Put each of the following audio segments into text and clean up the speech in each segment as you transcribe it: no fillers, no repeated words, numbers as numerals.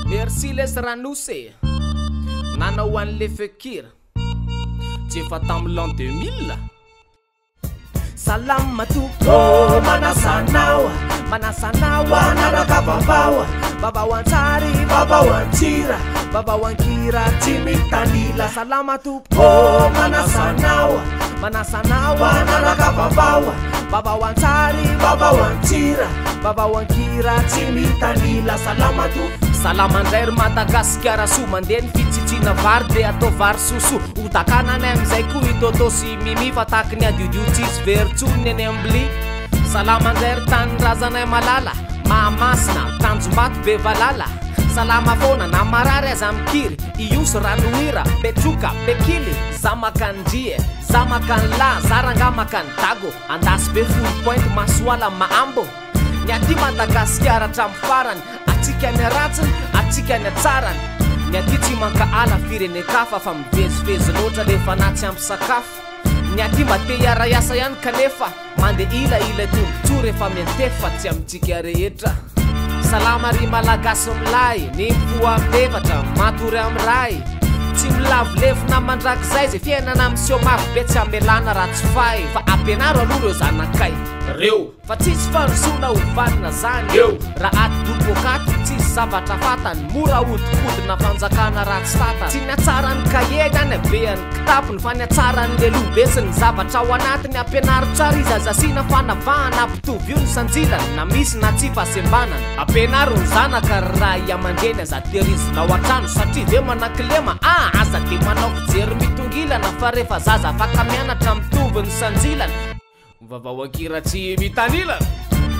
Merci les Ranosy e! Nanao an'le feon-kira. Tsy efa tamin'ny l'an 2000? Salama tompoko ô, manasa anao, manasa anao hanaraka vaovao, vaovao an-tsary, vaovao an-tsira, vaovao an-kira tsy mitanila. Salama tompoko ô, manasa anao, manasa anao hanaraka vaovao, vaovao an-tsary, vaovao an-tsira, vaovao an-kira tsy mitanila. Salama tompoko. Salama indray ry Madagasikara soa, mandeha ny fitsitsiana vary dia atao vary sosoa, ho dakana any amin'izay koa i Toto sy i Mimi fa tahaky ny adiodio tsisy very tsony ny any am-bilia. Salama indray ry tanindrazanay malala, Mahamasina, Tanjombato, Bevalala. Salama foana na marary aza mikiry, Ihosy, Ranohira, Betroka, Bekily. Za maka an-dry e, za maka an'lah, za rangah maka an'i Dago, Andasibe, Foulpointe, Masoala, Mahambo. Ny aty Madagasikara hatramin'ny farany, atsika ny ratsiny, atsika ny atsarany. Ny aty tsy mankahala firenen-kafa fa mivezivezy loatra le fanahy tsy ampy sakafo. Ny aty mba te hiara-hiasa ihany kanefa mandeha ila ilay tombotsoa rehefa miantefa tsy amintsika rehetra. Salama ry Malagasy milay, ny mifoha amin'ny efatra, matory amin'ny iray. Tsy milavo lefona mandrakizay izay fiainana miseho mafy be tsy hamelana raha tsy fay. Fa ampianaro aloha ireo zanakay. Reo. Fa tsisy fandrosoana ho vanona zany eo raha atidoha poakaty tsisy zavatra fatany mora ahodikodina fanjakana ratsy tantana tsy ny hatsaran'ny kahie-ny any habean'ny kitapony fa ny hatsaran'ny leloha be sy ny zavatra ao anatiny ampianaro tsara izy aza asiana fanavahana ampitovio ny sanjilany na misy na tsia fahasembanana ampianaro ny zanaka ry ray aman-dreny aza terizina ao an-trano satria ve manan-kilema ah aza de manao fijery mitongilana fa rehefa zaza afaka mianatra mitovy ny sanjilany Vaovao an-kira tsy mitanila.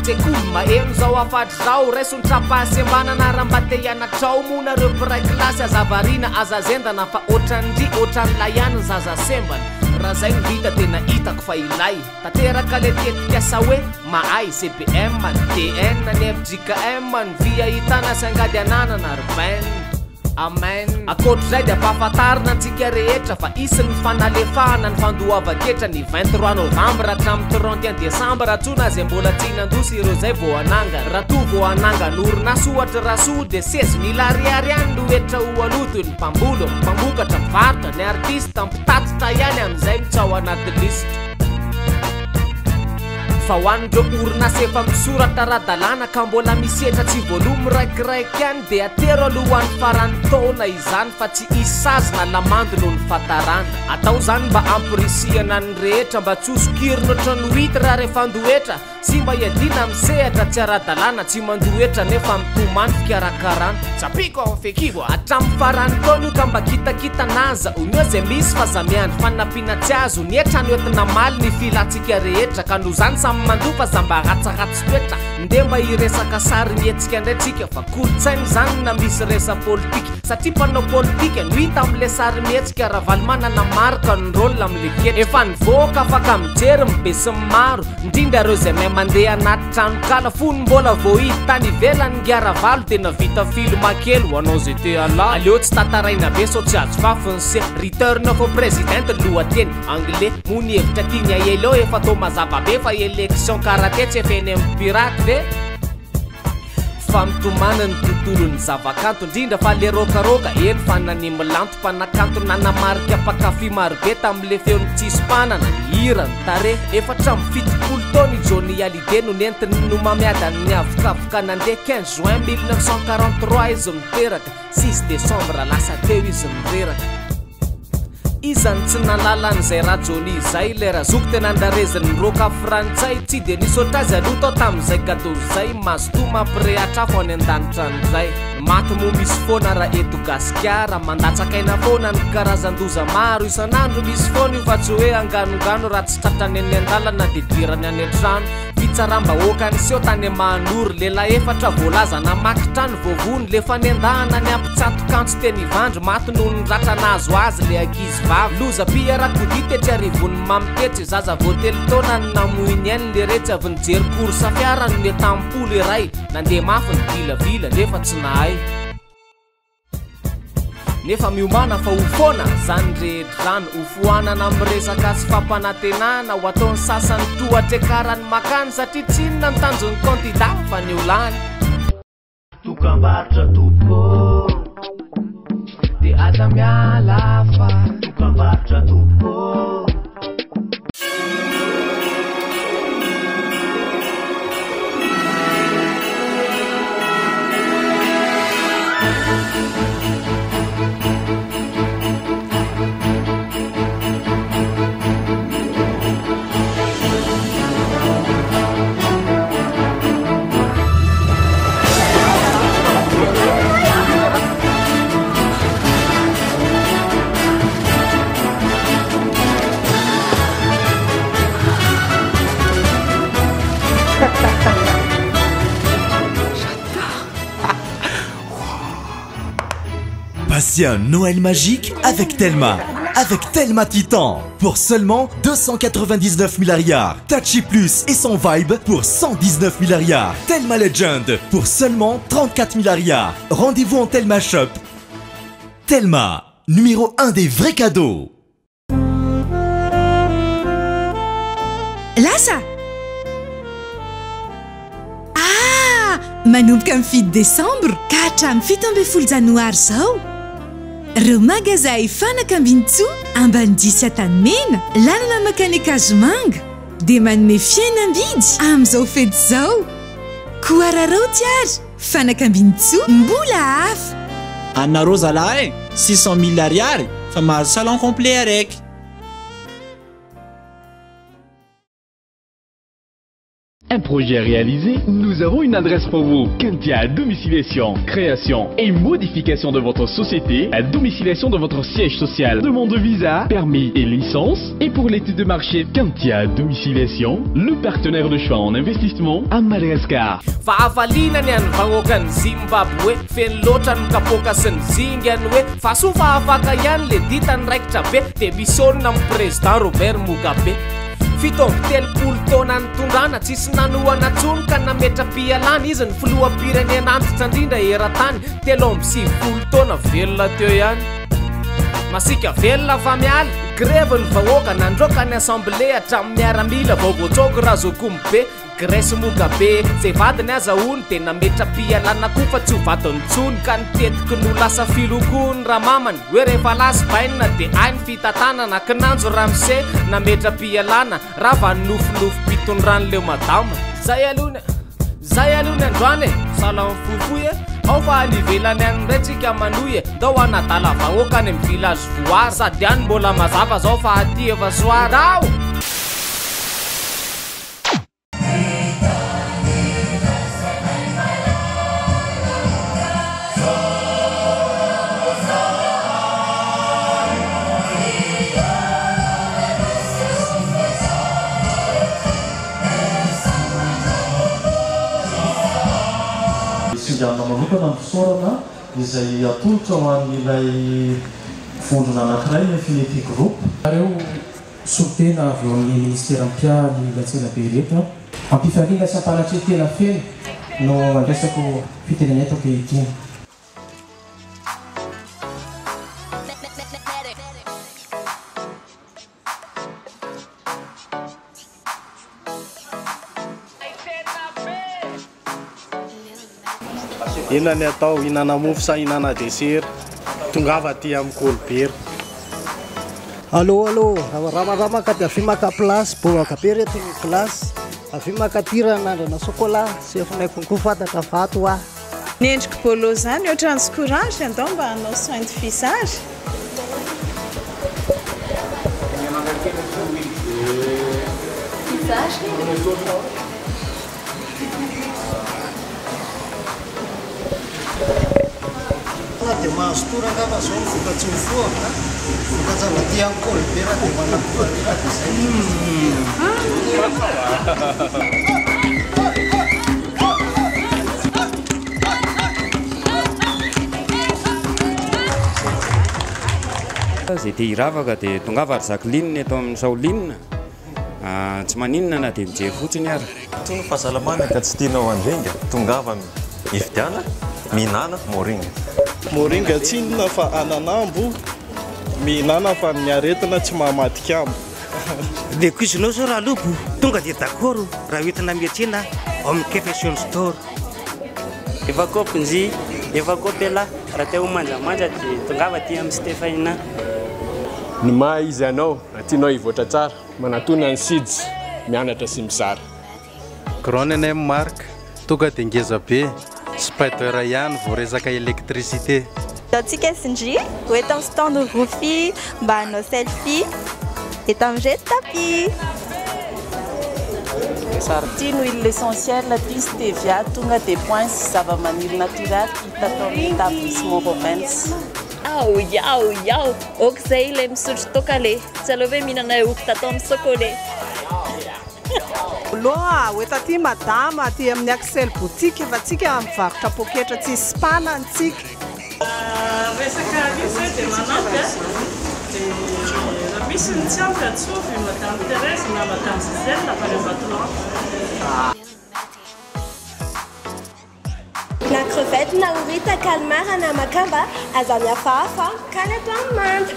Tsekoly maheno zao hafatra zao, raiso ny tra-pahasembanana raha mba te hianatra ao moa nareo mpiray kilasy aza variana aza zendana fa otran'ndry otran'lay ihany ny zaza sembana raha zay no hita tena hitako fa ilay tanteraka le tetikasa hoe mahay CPM ny DN ny fjkm ny vy ahitana sy angady ananana ry Ben Amen. Ankoatr'izay dia ampahafantarina antsika rehetra fa hisy ny fanalefahana ny fandoavan-ketra ny 23 novambra hatramin'ny 31 desambra antsoina izay mbola tsy nandoa sy ireo izay vao hanangana. Raha toa vao hanangana orinasa ohatra Rasoa dia 16 000 ariary ihany no hetra ho aloa toy ny mpamboly, ny mpamokatra, mpivarotra, ny artista, mpitatitra ihany amin'izay no tsy ao anaty lisitra. Fa ho an'ireo orinasa efa misoratra ara-dalàna ka mbola misy hetra tsy voaloa miraikiraiky ihany dia atero alohan'ny faran'ny taona izany fa tsy hisy sazy na lamandy noho ny fatarana. Atao izany mba hamporisihana ny rehetra mba tsy ho sokirina ohatran'ny huitre rehefa handoa hetra sy mba hiadiana amin'ny sehatra tsy ara-dalàna tsy mandoa hetra nefa mitomany fikarakarana. Tsapiko aho fehikibo a! Hatramin'ny faran'ny taona io ka mba kitakitana aza omeo izay misy fa za miandry fanampiana tsy azo, ny hetra no entina hamaly ny filantsika rehetra ka noho izany samy mandoa fa za mba ratsiratsy toetra. Ndeha mba hiresaka sary mihetsika indray tsika fa kolontsaina izany na misy resa-politika satria mpanao politika no hita amin'ilay sary mihetsika Ravalomanana Marc ny rôle amin'ilay ketrika efa nivoaka afaka mijery ny be sy ny maro indrindra ireo izay mahay mandeha anaty tranonkala fony mbola vao hidy tany ivelany ingahy Ravalo dia navita film kely ho anao izay te hahalala aleo tsy tantaraina be sao tsy azo fafy ny se Return of a President ny lohateny Anglais moa ny hevitra tiany aely ao efa toa mazava be fa election karate tsy efa eny amin'ny pirate ve? Fa mitomany ny tontolon'ny zavakanto indrindra fa le rôkarôka eny fa na ny milanto mpanakanto nanamarika mpankafy marobe tamin'le feony tsisy mpanana, ny hira, ny tarehy. Efa hatramin'ny 70 taona i Johnny Hallyday no nentiny nomamiadan'ny avokavoka nandeha 15 juin 1943 izy no teraka, 6 décembre lasa teo izy no reraka. Iza no tsy nahalala an'izay Rajohnny izay? Ilay razoky tena andrarezin'ny rock frantsay. Tsy dia nisy ohatr'azy aloha tao tamin'izay cadeau izay. Mazotoa mampirehatra afo any an-danitra indray. Ny maty moa misy foana raha eto Gasikara. Mandatsaka aina foana ny karazan-doza maro. Isan'andro misy foana io fa tsy hoe anganongano. Raha tsy tratrany eny an-dalana dia idirany any an-trano. Fitsaram-bahoaka niseho tany Mahanoro. Lehilahy efatra voalaza namaky trano voavono. Le fanendahana niampy tsatok'antsy teny Ivandry. Maty noho ny ratra nahazo azy le ankizy vavy. Loza mpiarakodia tetsy Arivonimamo tetsy. Zaza vao telo taona no namoy ny ainy leretsy avy nijery course fiara no nentam-polo iray. Nandeha mafy nivilavila nefa tsy nahay. Nefa miomàna fa ho foana zany rehetra zany, ho foanana amin'ny resaka sy fampanantenana, ho ataon'ny sasany toa trekarany makany satria tsy inona ny tanjon'ny kandida fa ny ho lany. Dokambarotra tompoko ô. aza miala fa dokam-barotra tompoko. Passez un Noël magique avec Telma. Avec Telma Titan. Pour seulement 299 000 ariary. Touchy Plus et son Vibe pour 119 000 ariary. Telma Legend pour seulement 34 000 ariary. Rendez-vous en Telma Shop. Telma, numéro 1 des vrais cadeaux. Lasa! Ah! Manomboka amin'ny fito desambra ka hatramin'ny 17 janoary izao, ireo magazay Fanaka Ambinintsoa, Ambanidia sy Antanimena, lalana mankany Ankazomanga, dia manome fihenam-bidy amin'izao fety izao. Koa araraoty ary, Fanaka Ambinintsoa mbola hafa! Anareo zalahy e! 600 mille ariary fa mahazo salon complet araiky. Un projet réalisé, nous avons une adresse pour vous. Kentia Domiciliation, création et modification de votre société, la domiciliation de votre siège social, demande de visa, permis et licence. Et pour l'étude de marché, Kentia Domiciliation, le partenaire de choix en investissement à Madagascar. Fa hafaliana ny an'ny vahoakan'i Zimbabwe, feno loatra ny kapoaka sy ny zingany hoe fa soa fa afaka ihany le ditany raikitra be dia misaonina amin'ny président Robert Mugabe. 37 taona nitondrana, tsisy nanohana intsony ka nametra-pialana izy ny filoham-pirenena antitra indrindra eran-tany, 93 taona velona teo ihany. Masiaka velona fa miala, grevy ny vahoaka, nandroaka ny assemblée hatramin'ny miaramila vao voatsoaka Razokomy be. Grace Mugabe, zay vadiny aza hono dia nametra-pialana koa fa tsy ho vadiny intsony ka ny tetiky no lasa filoha koa ny ramamany hoe rehefa lasa bainina dia hay ny fitantanana kinanjo ramose nametra-pialana rava ny nofinofim-pitondran'leo madama. Zay aloha ny, zay aloha ny androany e, sahala amin'ny fohifohy e, ao fa any ivelany any indray tsika manohy e, ndao hanadala vahoaka any amin'ny village Voary sady any mbola mazava zao fa aty efa soara ao. Singanina manokana ny fisaorana izay atolotra ho an'ilay vondrona anankiray, Infinity Group. Ireo solontena avy eo amin'ny ministera mpiahy ny Latsena be ireto. Ampifaliana sy ampanatrehan-tena feno no andraisako fitenenana eto ankehitriny. Inona ny atao? Hinana mofo sa hinana dessert? Tongava aty amin'ny Colbert. Allo, allo, ramarama ka dia avy maka place, bongaka be reto ny glace. Avy maka ty raha nandrana chocolat, sefonay konko fantatra vato ah. Ny endriko bolo zany ohatran'ny tsy courage, andao mba hanao soin de visage. Dia mahazo tora angamba zao ny vokatry ny voa, vokatra avy aty amin'ny Colbert dia manam-pifaliana dia zay. Zay te hiravaka dia tongava ry Jacqueline eto amin'ny Shaolin. Tsy maninona na dia mijery fotsiny ary. Tony fahasalamana ka tsy tianao handringa, tongava mividiana, mihinana moringa. Moringa tsy inona fa ananambo, mihinana fa ny aretina tsy mahamadika ambo. Le cuisinao zao raha lobo, tonga dia d'accord raha hoentina miantsena ao amin'ny Confession Store. Efa kopinjy Efa kopy elah, raha te ho manjamanja dia tongava aty amin'ny Cité Fahina. Ny maha izy anao, raha tianao hivoatra tsara, manatona ny SIDS, mianatra sy mizara. Grand ny anay marque, tonga dia ngeza be, spider ihany vao resaka électricité. Ataontsika sy ndry ho eto amin'ny stand Rofy mba hanao selfie eto amin'ireto tapis. Ity no huile essentielle, ity stevia, tonga dia poince, zavamaniry natioraly hita tao amin'ny établissement Robens. Ao yao yao! Ok zay ilay misotro toaka le! Tsy aleo ve mihinana yaourt atao amin'ny socolé? Aloha ho eto aty madama aty amin'ny Axel boutique fa tsika mivarotra poketra tsisy spana ny tsika. Resaka an'io zay dia manampy a! Dia raha misy ny tsy ampy antsovy madame Thérèse na madame Gisèle avy any Ambatolampy. Na crevette na horita, calmar na makamba, aza mihafahafa ka ny ato amin'ny manda.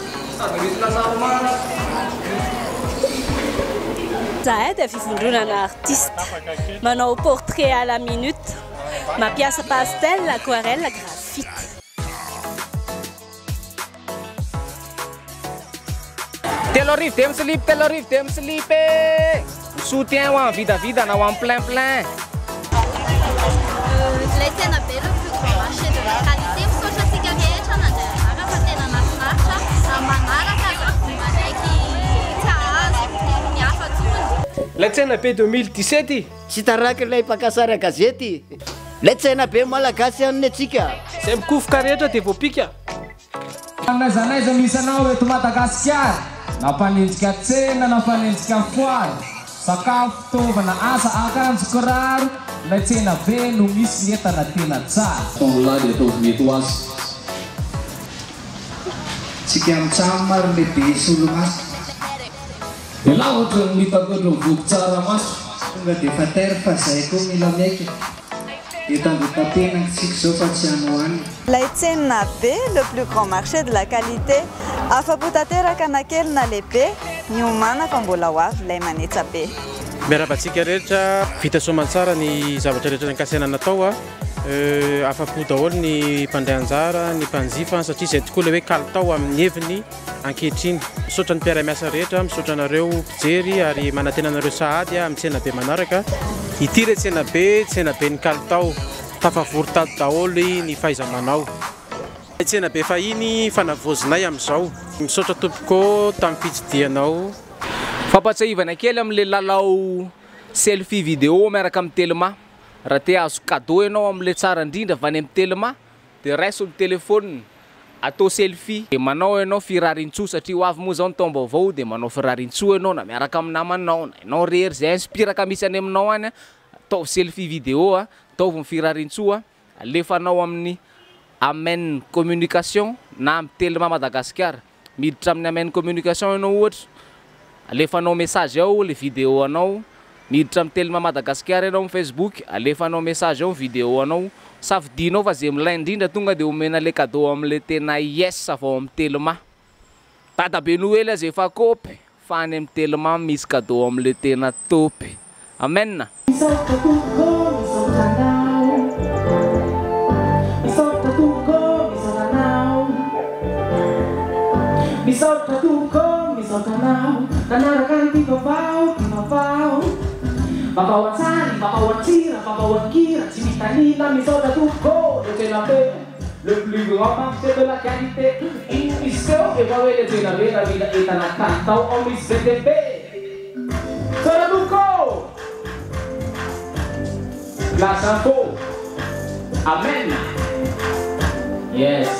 Izahay dia fivondronana artiste, manao portrait à la minute, mampiasa pastel, aquarelle, graphite. 3000 dia mislip, 3000 dia mislip e! Soutien ho an'ny vidavida na ho an'ny plein plein. Ilay tsena be le plus grand marché de la qualité misaotra antsika rehetra nandray anjara fa tena nahafinaritra raha manaraka aza manaiky tsy hahazo ny hafa tsony. Ilay tsena be 2017. Tsy taraiky ilay mpaka sary an-gazety. Ilay tsena be malagasy ihany ny antsika. Izay mikofoka rehetra dia voapika. N'aiza n'aiza misy anao eto Madagasikara, na mpanenjika tsena na mpanenjika foara, sakafo, fitaovana, asa, akanjo, kiraro, ilay tsena be no misy ny entana tena tsara. Ataon'ny lahy dia ataovy mety ho azy. Tsika mitsam ary le be solomaso. Elah ohatran'ny hitako ohatran'ny voky tsaramaso. Tonga dia efa taire fa zay koa mila miaika. Eto Ambohitapenaka tsika izao fa tsy any ho any. Ilay tsena be, le plus grand marché de la qualité. Afa-po tanteraka na kely na lehibe, miomàna fa mbola ho avy ilay manetsa be. Miarahaba antsika rehetra, vita soamantsara ny zavatra rehetra nikasaina natao. Afa-po daholo ny mpandray anjara, ny mpanjifa satria izay tokoa ilay hoe kalitao amin'ny heviny ankehitriny. Misaotra ny mpiara-miasa rehetra, misaotra anareo mpijery ary manantena anareo sahady amin'ny tsenabe manaraka. Ity ilay tsenabe, tsenaben'ny kalitao. Tafavory tato daholo ny fahaiza-manao. Ilay tsenabe fahiny fanavaozinay amin'izao. Misaotra tompoko tamin'ny fitsidihanao. Fampatsiahivana kely amin'ilay lalao selfie vidéo miaraka amin'ny Telma. Raha te hahazo cadeau ianao amin'ilay tsara indrindra avy any amin'ny Telma dia raiso ny telephone, atao selfie, dia manao ianao firarintsoa satria ho avy moa izao ny taom-baovao dia manao firarintsoa ianao na miaraka amin'ny namanao na ianao irery, izay inspiraka misy any aminao any ataovy selfie vidéo, ataovy ny firarintsoa, alefanao amin'ny Amen communication na amin'ny Telma Madagasikara. Miditra amin'ny Amen communication ianao ohatra, alefanao message ao le vidéo anao, miditra amin'ny Telma Madagasikara ianao amin'ny Facebook, alefanao message ao ny vidéo anao, safidinao fa ze milay indrindra tonga de omena le cadeau amin'le tena yes avy ao amin'ny Telma. Dadabe Noely aza efa kôpy fa any amin'ny Telma misy cadeau amin'le tena tôpy. Amen. Misaotra tompoko ô, misaotra anao. Misaotra tompoko ô, misaotra anao. Misaotra tompoko ô, misaotra anao. Nanaraka an'ity vaovao, ty vaovao. Vaovao an-tsary, vaovao an-tsira, vaovao an-kira, tsy mitanila. Misaotra tompoko ô, le tsena be, le plus grand marché de la qualité. Ino misy teo? Efa hoe le tsena be raha mila entana kalitao ao misy be dia be. Tsara tompoko! Place info! Amen! Yes!